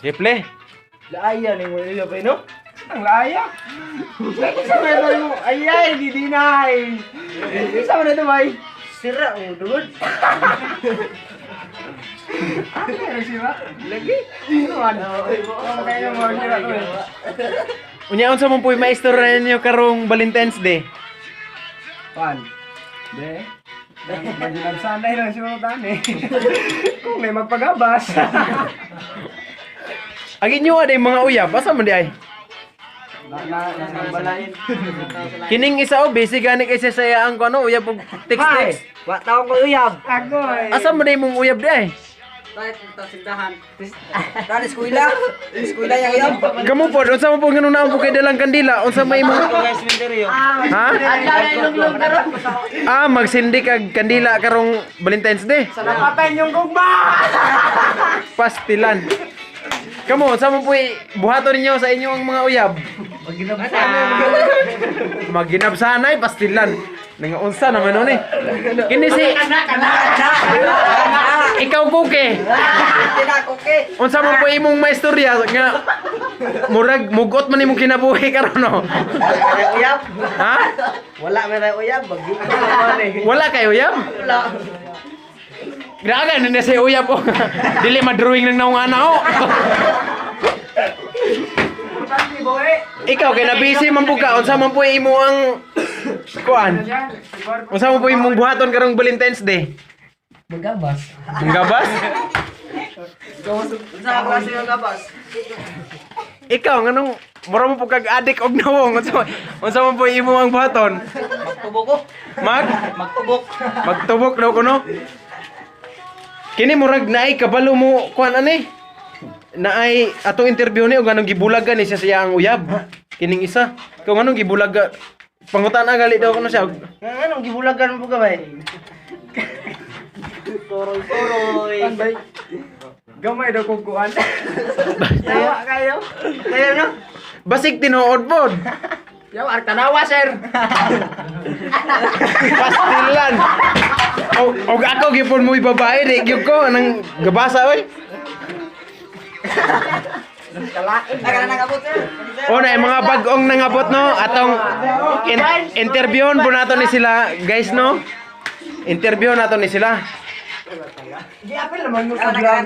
Rifle. Laaya ni mo iya ba no? Ang laaya. Sa may mo ay ay di dinay. Isa man ito bay. Sira mo dugod. Ano yung sira? Lagi. Ano man? Oh, kaya mo sira to eh. Unya, unsa man po'y maistorya ninyo karong Valentine's Day? Pan. De. Maginabsanay lang si mga tani. Kung may magpagabas. Ang inyo aday mga uyab, asa man di ay? Na na na Kining isa o busy gani kay siya sa iyang kuno uyab og text text. Wa taong ko uyab. Agoy. Asa man di mong uyab di ay? Tayo punta simbahan. Tani eskwela. Eskwela yang uyab. Kamo po, unsa man po ganun na po kay dalang kandila, unsa may imong Ha? Ah, magsindi kag kandila karong Valentine's Day. Napatay yung gugma. Pastilan. Kamo, unsa man po buhaton ninyo sa inyong mga uyab? Maginabsanay pastilan. Nangaunsa naman nun eh. Kini si Ikaw kuke. Tinakoke. Unsa man po imong maistorya nga murag mugot man imong kinabuhi karon no? Wala uyab. Ha? Wala may tayo uyab. Bagyo man eh. Wala kay uyab? Wala. Grabe na sa uyab oh. Dili ma-drawing ng naong ana oh. Ikaw kay na busy man po ka, unsa man po imo ang kuan? Unsa man po imong buhaton karong Valentine's Day? Magabas. Manggabas? Unsa ka klase ng gabas? Ikaw nganong mura mo po kag adik og nawong, unsa man po imo ang buhaton? Magtubok ko. Mag Magtubok. Magtubok daw kuno. Kini murag naay kabalo mo kuan ani. Naay atong interview ni og anong gibulagan ni siya sa iyang uyab. Kining isa. Kung anong gibulaga pangutan na gali daw kuno siya. Nga anong gibulagan mo ka bay? Toroy-toroy. Panday. Gamay daw kong kuan. Yawa kayo. Kayo no? Basig tinuod pod. Yawa ar tanawa sir. Pastilan. Og og ako gipon mo babae di gyud ko anang gabasa oy. Ay, kana nangabot sir. O na mga bag-ong nangabot no atong interviewon po nato ni sila guys no. Interview nato ni sila. Giapil naman mo sa Kana vlog.